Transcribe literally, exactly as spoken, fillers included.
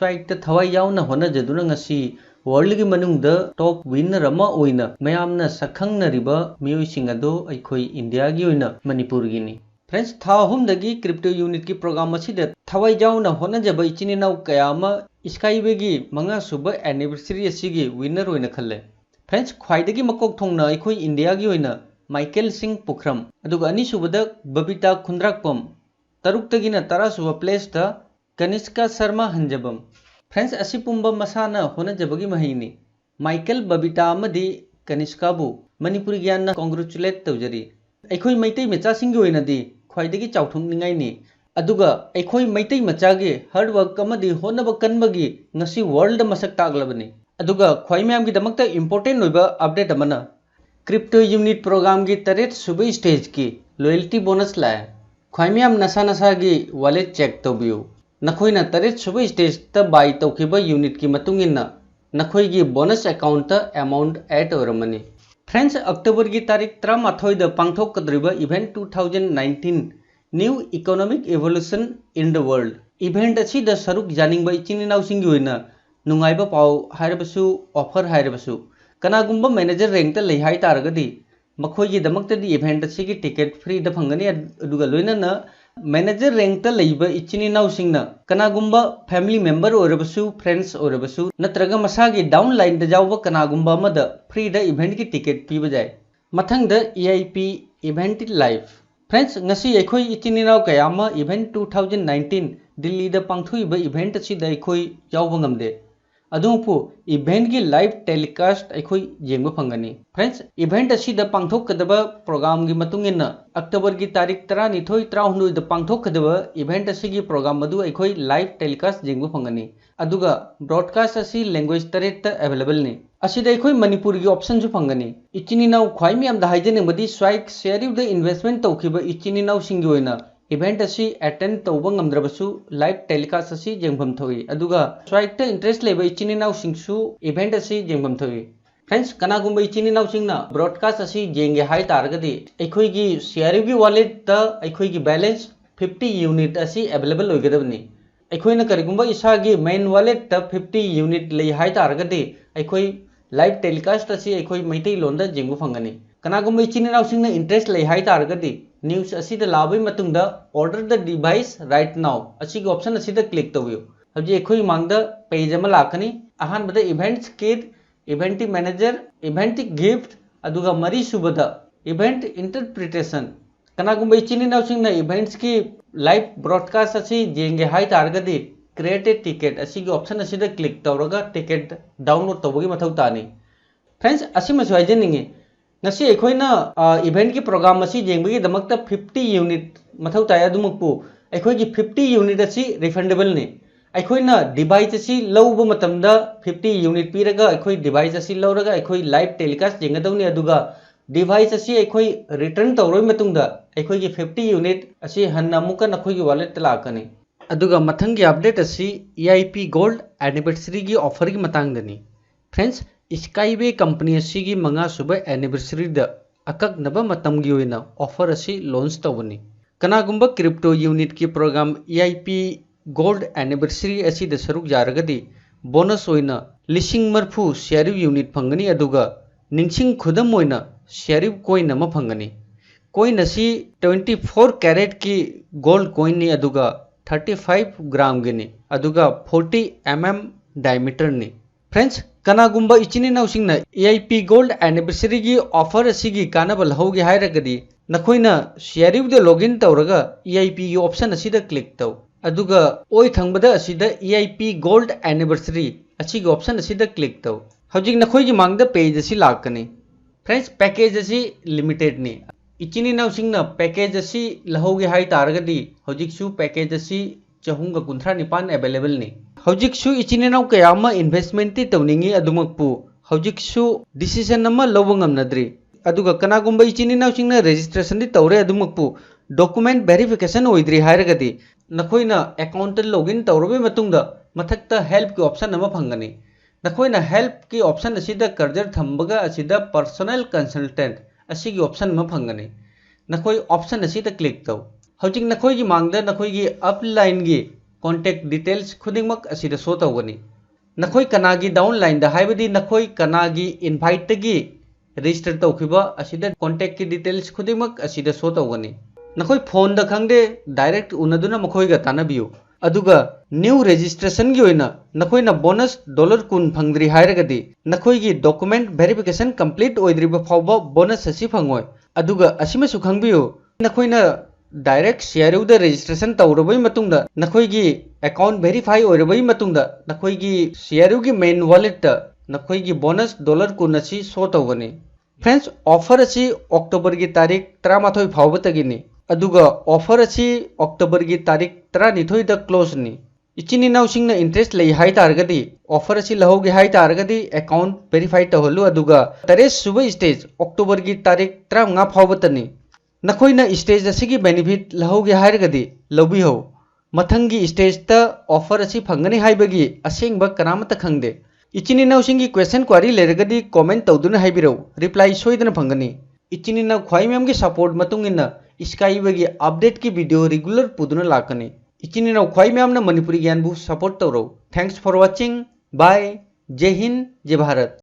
Strike ꯇ ꯊꯋꯥꯏ ꯌꯥꯎꯅ ꯍꯣꯠꯅꯖꯗꯨꯅ ꯉꯁꯤ world ꯒꯤ ꯃꯅꯨꯡꯗ top winner ꯑꯃ ꯑꯣꯏꯅ ꯃꯌꯥꯝꯅ ꯁꯛꯈꯪꯅꯔꯤꯕ ꯃꯤꯑꯣꯏꯁꯤꯡ ꯑꯗꯣ ꯑꯩꯈꯣꯏ ꯏꯟꯗꯤꯌꯥꯒꯤ ꯑꯣꯏꯅ ꯃꯅꯤꯄꯨꯔꯒꯤꯅꯤ꯫ Friends, ꯊꯥ ꯑꯍꯨꯝꯗꯒꯤ crypto unit ꯀꯤ program ꯑꯁꯤꯗ ꯊꯋꯥꯏ ꯌꯥꯎꯅ ꯍꯣꯠꯅꯖꯕ ꯏꯆꯤꯟ ꯏꯅꯥꯎ ꯀꯌꯥ ꯑꯃ Skyway ꯒꯤ ꯃꯉꯥ ꯁꯨꯕ anniversary ꯑꯁꯤꯒꯤ winner ꯑꯣꯏꯅ ꯈꯜꯂꯦ꯫ Friends, ꯈ꯭ꯋꯥꯏꯗꯒꯤ ꯃꯀꯣꯛ ꯊꯣꯡꯅ ꯑꯩꯈꯣꯏ ꯏꯟꯗꯤꯌꯥꯒꯤ ꯑꯣꯏꯅ ꯃꯥꯏꯀꯦꯜ ꯁꯤꯡ ꯄꯨꯈ꯭ꯔꯝ, ꯑꯗꯨꯒ ꯑꯅꯤꯁꯨꯕꯗ ꯕꯕꯤꯇꯥ ꯈꯨꯟꯗ꯭ꯔꯥꯛꯄꯝ, ꯇꯔꯨꯛꯇꯒꯤꯅ ꯇꯔꯥꯁꯨꯕ place ꯇ ꯀꯅꯤꯁꯀꯥ ꯁꯔꯃ ꯍꯟꯖꯕꯝ꯫ Friends, ꯑꯁꯤ ꯄꯨꯝꯕ ꯃꯁꯥꯅ ꯍꯣꯠꯅꯖꯕꯒꯤ ꯃꯍꯩꯅꯤ꯫ ꯃꯥꯏꯀꯦꯜ, ꯕꯕꯤꯇꯥ ꯑꯃꯗꯤ ꯀꯅꯤꯁꯀꯥꯕꯨ ꯃꯅꯤꯄꯨꯔꯤ ꯒ꯭ꯌꯥꯟꯅ congratulate ꯇꯧꯖꯔꯤ꯫ ꯑꯩꯈꯣꯏ ꯃꯩꯇꯩ ꯃꯆꯥꯁꯤꯡꯒꯤ ꯑꯣꯏꯅꯗꯤ ꯈ꯭ꯋꯥꯏꯗꯒꯤ ꯆꯥꯎꯊꯣꯛꯅꯤꯡꯉꯥꯏꯅꯤ꯫ ꯑꯗꯨꯒ ꯑꯩꯈꯣꯏ ꯃꯩꯇꯩ ꯃꯆꯥꯒꯤ hard work ꯑꯃꯗꯤ ꯍꯣꯠꯅꯕ ꯀꯟꯕꯒꯤ ꯉꯁꯤ world ꯗ ꯃꯁꯛ ꯇꯥꯛꯂꯕꯅꯤ꯫ ꯑꯗꯨꯒ ꯈ꯭ꯋꯥꯏ ꯃꯌꯥꯝꯒꯤꯗꯃꯛꯇ important ꯑꯣꯏꯕ update ꯑꯃꯅ, crypto unit program ꯒꯤ ꯇꯔꯦꯠ ꯁꯨꯕ stage ꯀꯤ loyalty bonus ꯂꯥꯛꯑꯦ꯫ ꯈ꯭ꯋꯥꯏ ꯃꯌꯥꯝ ꯅꯁꯥ ꯅꯁꯥꯒꯤ wallet check ꯇꯧꯕꯤꯌꯨ꯫ ꯅꯈꯣꯏꯅ ꯇꯔꯦꯠ ꯁꯨꯕ stage ꯇ buy ꯇꯧꯈꯤꯕ unit ꯀꯤ ꯃꯇꯨꯡ ꯏꯟꯅ ꯅꯈꯣꯏꯒꯤ bonus account ꯇ amount add ꯑꯣꯏꯔꯝꯃꯅꯤ꯫ Friends, October ꯒꯤ ꯇꯥꯔꯤꯛ ꯇꯔꯥꯃꯥꯊꯣꯏꯗ ꯄꯥꯡꯊꯣꯛꯀꯗꯧꯔꯤꯕ event two thousand nineteen New Economic Evolution in the World event ꯑꯁꯤꯗ ꯁꯔꯨꯛ ꯌꯥꯅꯤꯡꯕ ꯏꯆꯤꯟ ꯏꯅꯥꯎꯁꯤꯡꯒꯤ ꯑꯣꯏꯅ ꯅꯨꯡꯉꯥꯏꯕ ꯄꯥꯎ ꯍꯥꯏꯔꯕꯁꯨ, offer ꯍꯥꯏꯔꯕꯁꯨ, ꯀꯅꯥꯒꯨꯝꯕ manager rank ꯇ ꯂꯩ ꯍꯥꯏ ꯇꯥꯔꯒꯗꯤ ꯃꯈꯣꯏꯒꯤꯗꯃꯛꯇꯗꯤ event ꯑꯁꯤꯒꯤ ticket free ꯗ ꯐꯪꯒꯅꯤ꯫ ꯑꯗꯨꯒ ꯂꯣꯏꯅꯅ manager rank ꯇ ꯂꯩꯕ ꯏꯆꯤꯟ ꯏꯅꯥꯎꯁꯤꯡꯅ ꯀꯅꯥꯒꯨꯝꯕ family member ꯑꯣꯏꯔꯕꯁꯨ, friends ꯑꯣꯏꯔꯕꯁꯨ, ꯅꯠꯇ꯭ꯔꯒ ꯃꯁꯥꯒꯤ downline ꯗ ꯌꯥꯎꯕ ꯀꯅꯥꯒꯨꯝꯕ ꯑꯃꯗ free ꯗ event ꯀꯤ ticket ꯄꯤꯕ ꯌꯥꯏ꯫ ꯃꯊꯪꯗ E I P event life꯫ Friends, ꯉꯁꯤ ꯑꯩꯈꯣꯏ ꯏꯆꯤꯟ ꯏꯅꯥꯎ ꯀꯌꯥ ꯑꯃ event two thousand nineteen ꯗꯤꯜꯂꯤꯗ ꯄꯥꯡꯊꯣꯛꯏꯕ event ꯑꯁꯤꯗ ꯑꯩꯈꯣꯏ ꯌꯥꯎꯕ ꯉꯝꯗꯦ꯫ ꯑꯗꯨꯕꯨ event ꯀꯤ live telecast ꯑꯩꯈꯣꯏ ꯌꯦꯡꯕ ꯐꯪꯒꯅꯤ꯫ Friends, event ꯑꯁꯤꯗ ꯄꯥꯡꯊꯣꯛꯀꯗꯕ program ꯒꯤ ꯃꯇꯨꯡ ꯏꯟꯅ October ꯒꯤ ꯇꯥꯔꯤꯛ ꯇꯔꯥꯅꯤꯊꯣꯏ, ꯇꯔꯥꯍꯨꯝꯗꯣꯏꯗ ꯄꯥꯡꯊꯣꯛꯀꯗꯕ event ꯑꯁꯤꯒꯤ program ꯑꯗꯨ ꯑꯩꯈꯣꯏ live telecast ꯌꯦꯡꯕ ꯐꯪꯒꯅꯤ꯫ ꯑꯗꯨꯒ broadcast ꯑꯁꯤ language ꯇꯔꯦꯠꯇ available ꯅꯤ꯫ ꯑꯁꯤꯗ ꯑꯩꯈꯣꯏ ꯃꯅꯤꯄꯨꯔꯒꯤ option ꯁꯨ ꯐꯪꯒꯅꯤ꯫ ꯏꯆꯤꯟ ꯏꯅꯥꯎ ꯈ꯭ꯋꯥꯏ ꯃꯌꯥꯝꯗ ꯍꯥꯏꯖꯅꯤꯡꯕꯗꯤ, Strike C R U ꯗ investment ꯇꯧꯈꯤꯕ ꯏꯆꯤꯟ ꯏꯅꯥꯎꯁꯤꯡꯒꯤ ꯑꯣꯏꯅ event ꯑꯁꯤ attend ꯇꯧꯕ ꯉꯝꯗ꯭ꯔꯕꯁꯨ live telecast ꯑꯁꯤ ꯌꯦꯡꯐꯝ ꯊꯣꯛꯏ꯫ ꯑꯗꯨꯒ Strike ꯇ interest ꯂꯩꯕ ꯏꯆꯤꯟ ꯏꯅꯥꯎꯁꯤꯡꯁꯨ event ꯑꯁꯤ ꯌꯦꯡꯐꯝ ꯊꯣꯛꯏ꯫ Friends, ꯀꯅꯥꯒꯨꯝꯕ ꯏꯆꯤꯟ ꯏꯅꯥꯎꯁꯤꯡꯅ broadcast ꯑꯁꯤ ꯌꯦꯡꯒꯦ ꯍꯥꯏ ꯇꯥꯔꯒꯗꯤ ꯑꯩꯈꯣꯏꯒꯤ C R U ꯒꯤ wallet ꯇ ꯑꯩꯈꯣꯏꯒꯤ balance fifty unit ꯑꯁꯤ available ꯑꯣꯏꯒꯗꯕꯅꯤ꯫ ꯑꯩꯈꯣꯏꯅ ꯀꯔꯤꯒꯨꯝꯕ ꯏꯁꯥꯒꯤ main walletꯇ fifty unit ꯂꯩ ꯍꯥꯏ ꯇꯥꯔꯒꯗꯤ, ꯑꯩꯈꯣꯏ live telecast ꯑꯁꯤ ꯑꯩꯈꯣꯏ ꯃꯩꯇꯩꯂꯣꯟꯗ ꯌꯦꯡꯕ ꯐꯪꯒꯅꯤ꯫ ꯀꯅꯥꯒꯨꯝꯕ ꯏꯆꯤꯟ ꯏꯅꯥꯎꯁꯤꯡꯅ interest ꯂꯩ ꯍꯥꯏ ꯇꯥꯔꯒꯗꯤ, news ꯑꯁꯤꯗ ꯂꯥꯛꯑꯕꯒꯤ ꯃꯇꯨꯡꯗ "Order the device right now" ꯑꯁꯤꯒꯤ option ꯑꯁꯤꯗ click ꯇꯧꯕꯤꯌꯨ꯫ ꯍꯧꯖꯤꯛ ꯑꯩꯈꯣꯏ ꯃꯥꯡꯗ page ꯑꯃ ꯂꯥꯛꯀꯅꯤ꯫ ꯑꯍꯥꯟꯕꯗ events kit, event manager, event gift, ꯑꯗꯨꯒ ꯃꯔꯤꯁꯨꯕꯗ event interpretation꯫ ꯀꯅꯥꯒꯨꯝꯕ ꯏꯆꯤꯟ ꯏꯅꯥꯎꯁꯤꯡꯅ eventsꯀꯤ live broadcast ꯑꯁꯤ ꯌꯦꯡꯒꯦ ꯍꯥꯏ ꯇꯥꯔꯒꯗꯤ, "Create a ticket" ꯑꯁꯤꯒꯤ option ꯑꯁꯤꯗ click ꯇꯧꯔꯒ ticket download ꯇꯧꯕꯒꯤ ꯃꯊꯧ ꯇꯥꯅꯤ꯫ Friends, ꯑꯁꯤꯃꯁꯨ ꯍꯥꯏꯖꯅꯤꯡꯉꯤ, ꯉꯁꯤ ꯑꯩꯈꯣꯏꯅ, ꯑ, eventꯀꯤ program ꯑꯁꯤ ꯌꯦꯡꯕꯒꯤꯗꯃꯛꯇ fifty unit ꯃꯊꯧ ꯇꯥꯏ꯫ ꯑꯗꯨꯃꯛꯄꯨ ꯑꯩꯈꯣꯏꯒꯤ fifty unit ꯑꯁꯤ refundableꯅꯤ꯫ ꯑꯩꯈꯣꯏꯅ device ꯑꯁꯤ ꯂꯧꯕ ꯃꯇꯝꯗ fifty unit ꯄꯤꯔꯒ ꯑꯩꯈꯣꯏ device ꯑꯁꯤ ꯂꯧꯔꯒ ꯑꯩꯈꯣꯏ live telecast ꯌꯦꯡꯒꯗꯧꯅꯤ, ꯑꯗꯨꯒ device ꯑꯁꯤ ꯑꯩꯈꯣꯏ return ꯇꯧꯔꯕ ꯃꯇꯨꯡꯗ ꯑꯩꯈꯣꯏꯒꯤ fifty unit ꯑꯁꯤ ꯍꯟꯅ ꯑꯃꯨꯛꯀ ꯅꯈꯣꯏꯒꯤ walletꯇ ꯂꯥꯛꯀꯅꯤ꯫ ꯑꯗꯨꯒ ꯃꯊꯪꯒꯤ update ꯑꯁꯤ E I P Gold Anniversaryꯒꯤ offerꯒꯤ ꯃꯇꯥꯡꯗꯅꯤ꯫ Friends, Skyway company ꯑꯁꯤꯒꯤ ꯃꯉꯥꯁꯨꯕ anniversaryꯗ ꯑꯀꯛꯅꯕ ꯃꯇꯝꯒꯤ ꯑꯣꯏꯅ offer ꯑꯁꯤ launch ꯇꯧꯕꯅꯤ꯫ ꯀꯅꯥꯒꯨꯝꯕ crypto unitꯀꯤ program E I P Gold Anniversary ꯑꯁꯤꯗ ꯁꯔꯨꯛ ꯌꯥꯔꯒꯗꯤ, bonus ꯑꯣꯏꯅ ꯂꯤꯁꯤꯡ ꯃꯔꯤꯐꯨ C R U unit ꯐꯪꯒꯅꯤ, ꯑꯗꯨꯒ ꯅꯤꯡꯁꯤꯡ ꯈꯨꯗꯝ ꯑꯣꯏꯅ C R U coin ꯑꯃ ꯐꯪꯒꯅꯤ꯫ Coin ꯑꯁꯤ twenty four caratꯀꯤ gold coinꯅꯤ, ꯑꯗꯨꯒ thirty five gramꯒꯤꯅꯤ, ꯑꯗꯨꯒ forty M M diameterꯅꯤ꯫ Friends, ꯀꯅꯥꯒꯨꯝꯕ ꯏꯆꯤꯟ ꯏꯅꯥꯎꯁꯤꯡꯅ E I P Gold Anniversaryꯒꯤ offer ꯑꯁꯤꯒꯤ ꯀꯥꯟꯅꯕ ꯂꯧꯍꯧꯒꯦ ꯍꯥꯏꯔꯒꯗꯤ, ꯅꯈꯣꯏꯅ C R Uꯗ login ꯇꯧꯔꯒ E I Pꯒꯤ option ꯑꯁꯤꯗ click ꯇꯧ꯫ ꯑꯗꯨꯒ ꯑꯣꯏ ꯊꯪꯕꯗ ꯑꯁꯤꯗ E I P Gold Anniversary ꯑꯁꯤꯒꯤ option ꯑꯁꯤꯗ click ꯇꯧ꯫ ꯍꯧꯖꯤꯛ ꯅꯈꯣꯏꯒꯤ ꯃꯥꯡꯗ page ꯑꯁꯤ ꯂꯥꯛꯀꯅꯤ꯫ Friends, package ꯑꯁꯤ limitedꯅꯤ꯫ ꯏꯆꯤꯟ ꯏꯅꯥꯎꯁꯤꯡꯅ package ꯑꯁꯤ ꯂꯧꯍꯧꯒꯦ ꯍꯥꯏ ꯇꯥꯔꯒꯗꯤ, ꯍꯧꯖꯤꯛꯁꯨ package ꯑꯁꯤ ꯆꯍꯨꯝꯒ ꯀꯨꯟꯊ꯭ꯔꯥ ꯅꯤꯄꯥꯟ availableꯅꯤ꯫ ꯍꯧꯖꯤꯛꯁꯨ ꯏꯆꯤꯟ ꯏꯅꯥꯎ ꯀꯌꯥ ꯑꯃ investmentꯇꯤ ꯇꯧꯅꯤꯡꯉꯤ, ꯑꯗꯨꯃꯛꯄꯨ ꯍꯧꯖꯤꯛꯁꯨ decision ꯑꯃ ꯂꯧꯕ ꯉꯝꯅꯗ꯭ꯔꯤ꯫ ꯑꯗꯨꯒ ꯀꯅꯥꯒꯨꯝꯕ ꯏꯆꯤꯟ ꯏꯅꯥꯎꯁꯤꯡꯅ registrationꯗꯤ ꯇꯧꯔꯦ, ꯑꯗꯨꯃꯛꯄꯨ document verification ꯑꯣꯏꯗ꯭ꯔꯤ ꯍꯥꯏꯔꯒꯗꯤ, ꯅꯈꯣꯏꯅ accountꯇ login ꯇꯧꯔꯕ ꯃꯇꯨꯡꯗ ꯃꯊꯛꯇ helpꯀꯤ option ꯑꯃ ꯐꯪꯒꯅꯤ꯫ ꯅꯈꯣꯏꯅ helpꯀꯤ option ꯑꯁꯤꯗ cursor ꯊꯝꯕꯒ ꯑꯁꯤꯗ personal consultant ꯑꯁꯤꯒꯤ option ꯑꯃ ꯐꯪꯒꯅꯤ꯫ ꯅꯈꯣꯏ option ꯑꯁꯤꯗ click ꯇꯧ꯫ ꯍꯧꯖꯤꯛ ꯅꯈꯣꯏꯒꯤ ꯃꯥꯡꯗ ꯅꯈꯣꯏꯒꯤ uplineꯒꯤ contact details ꯈꯨꯗꯤꯡꯃꯛ ꯑꯁꯤꯗ show ꯇꯧꯒꯅꯤ꯫ ꯅꯈꯣꯏ ꯀꯅꯥꯒꯤ downline ꯗ, ꯍꯥꯏꯕꯗꯤ ꯅꯈꯣꯏ ꯀꯅꯥꯒꯤ invite ꯇꯒꯤ register ꯇꯧꯈꯤꯕ ꯑꯁꯤꯗ contact ꯀꯤ details ꯈꯨꯗꯤꯡꯃꯛ ꯑꯁꯤꯗ show ꯇꯧꯒꯅꯤ꯫ ꯅꯈꯣꯏ phone ꯗ ꯈꯪꯗꯦ, direct ꯎꯅꯗꯨꯅ ꯃꯈꯣꯏꯒ ꯇꯥꯟꯅꯕꯤꯌꯨ꯫ ꯑꯗꯨꯒ new registration ꯒꯤ ꯑꯣꯏꯅ ꯅꯈꯣꯏꯅ bonus dollar ꯀꯨꯟ ꯐꯪꯗ꯭ꯔꯤ ꯍꯥꯏꯔꯒꯗꯤ, ꯅꯈꯣꯏꯒꯤ document verification complete ꯑꯣꯏꯗ꯭ꯔꯤꯕ ꯐꯥꯎꯕ bonus ꯑꯁꯤ ꯐꯪꯉꯣꯏ꯫ ꯑꯗꯨꯒ ꯑꯁꯤꯃꯁꯨ ꯈꯪꯕꯤꯌꯨ, ꯅꯈꯣꯏꯅ direct C R U ꯗ registration ꯇꯧꯔꯕꯒꯤ ꯃꯇꯨꯡꯗ, ꯅꯈꯣꯏꯒꯤ account verify ꯑꯣꯏꯔꯕꯒꯤ ꯃꯇꯨꯡꯗ, ꯅꯈꯣꯏꯒꯤ C R U ꯒꯤ main wallet ꯇ ꯅꯈꯣꯏꯒꯤ bonus dollar ꯀꯨꯟ ꯑꯁꯤ show ꯇꯧꯒꯅꯤ꯫ Friends, offer ꯑꯁꯤ October ꯒꯤ ꯇꯥꯔꯤꯛ ꯇꯔꯥꯃꯥꯊꯣꯏ ꯐꯥꯎꯕꯇꯒꯤꯅꯤ, ꯑꯗꯨꯒ offer ꯑꯁꯤ October ꯒꯤ ꯇꯥꯔꯤꯛ ꯇꯔꯥꯅꯤꯊꯣꯏꯗ close ꯅꯤ꯫ ꯏꯆꯤꯟ ꯏꯅꯥꯎꯁꯤꯡꯅ interest ꯂꯩ ꯍꯥꯏ ꯇꯥꯔꯒꯗꯤ, offer ꯑꯁꯤ ꯂꯧꯍꯧꯒꯦ ꯍꯥꯏ ꯇꯥꯔꯒꯗꯤ, account verify ꯇꯧꯍꯜꯂꯨ, ꯑꯗꯨꯒ ꯇꯔꯦꯠ ꯁꯨꯕ stage October ꯒꯤ ꯇꯥꯔꯤꯛ ꯇꯔꯥꯃꯉꯥ ꯐꯥꯎꯕꯇꯅꯤ꯫ ꯅꯈꯣꯏꯅ stage ꯑꯁꯤꯒꯤ benefit ꯂꯧꯍꯧꯒꯦ ꯍꯥꯏꯔꯒꯗꯤ ꯂꯧꯕꯤꯍꯧ꯫ ꯃꯊꯪꯒꯤ stage ꯇ offer ꯑꯁꯤ ꯐꯪꯒꯅꯤ ꯍꯥꯏꯕꯒꯤ ꯑꯁꯦꯡꯕ ꯀꯅꯥꯃꯠꯇ ꯈꯪꯗꯦ꯫ ꯏꯆꯤꯟ ꯏꯅꯥꯎꯁꯤꯡꯒꯤ question query ꯂꯩꯔꯒꯗꯤ comment ꯇꯧꯗꯨꯅ ꯍꯥꯏꯕꯤꯔꯧ, reply ꯁꯣꯏꯗꯅ ꯐꯪꯒꯅꯤ꯫ ꯏꯆꯤꯟ ꯏꯅꯥꯎ ꯈ꯭ꯋꯥꯏ ꯃꯌꯥꯝꯒꯤ support ꯃꯇꯨꯡ ꯏꯟꯅ Skywe ꯒꯤ update ꯀꯤ video regular ꯄꯨꯗꯨꯅ ꯂꯥꯛꯀꯅꯤ꯫ ꯏꯆꯤꯟ ꯏꯅꯥꯎ ꯈ꯭ꯋꯥꯏ ꯃꯌꯥꯝꯅ Manipuri ꯒ꯭ꯌꯥꯟꯕꯨ support ꯇꯧꯔꯧ꯫ Thanks for watching. Bye. Jai Hind, Jai Bharat.